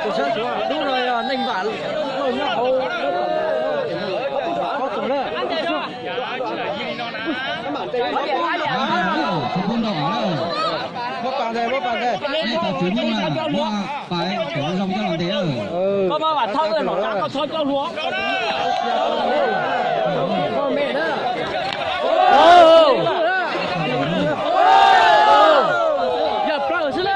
Tus sab tus dub no yog neeg vam lauj nyob hauv lub tom ntawd, ob tug na. Muab pas ntag, muab pas ntag. Nej tus tswv nyooj na, muab pas cov zoo coj los ntes. Koj maj vam thawj nom qab koj txhob coj hlua. Yog plaws xwb na.